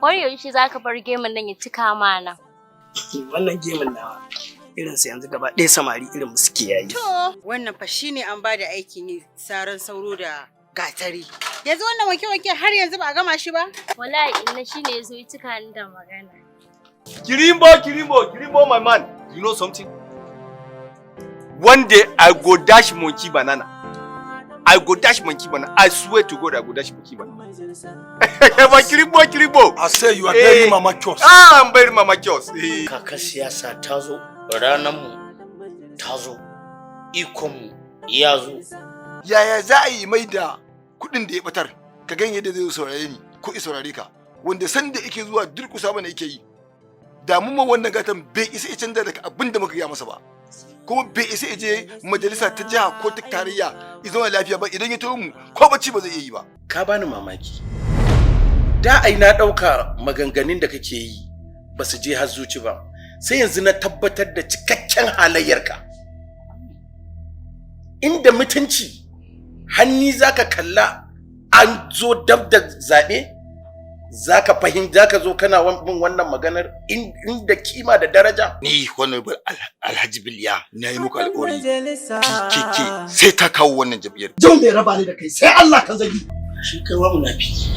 Wai yaushe za ka bar gemun nan ya cika mana? Wannan gemun nawa irinsa yanzu gaba ɗaya samari irin mu suke yayi. To, wannan fa shine an bada aikin yi saran sauro da gatari. Yanzu wannan wanke-wanke har yanzu ba a gama shi ba? Wallahi inna shine ya zo ya cika ni da magana. Kirimbo, Kirimbo, Kirimbo, my man. You know something? One day I go dash monkey banana. I go dash monkey banana. I swear to God, I go dash monkey banana. But Kirimbo, Kirimbo. I say you are Eh. very mama kiosk. Ah, I'm very mama kiosk. Eh. Kakar siyasa ta zo, ranarmu ta zo, ikonmu ya zo. Yaya za a yi mai da kuɗin da ya batar, ka gan yadda zai saurare ni ko i saurare ka, wanda sanda yake zuwa durƙusa mana yake yi. Da mu ma wannan gatan bai isa ya canza daga abin da muka gaya masa ba. Kuma bai isa ya je majalisa ta jiha ko ta tarayya ya zauna lafiya ba. Idan ya taho mu ko bacci ba zai iya yi ba. Ka bani mamaki. Da ai na ɗauka maganganun da kake yi ba su je har zuci ba, sai yanzu na tabbatar da cikakken halayyarka. Inda mutunci hanni zaka kalla an zo dab da zaɓe, zaka fahimta, zaka zo kana bin wannan maganar inda kima da daraja. Ni Honorable Alhaji Biliya na yi muku alƙawari, PKK sai ta kawo wannan jam'iyyar. Yau mai raba ni da kai sai Allah kan zagi. Shi kai wa munafiki.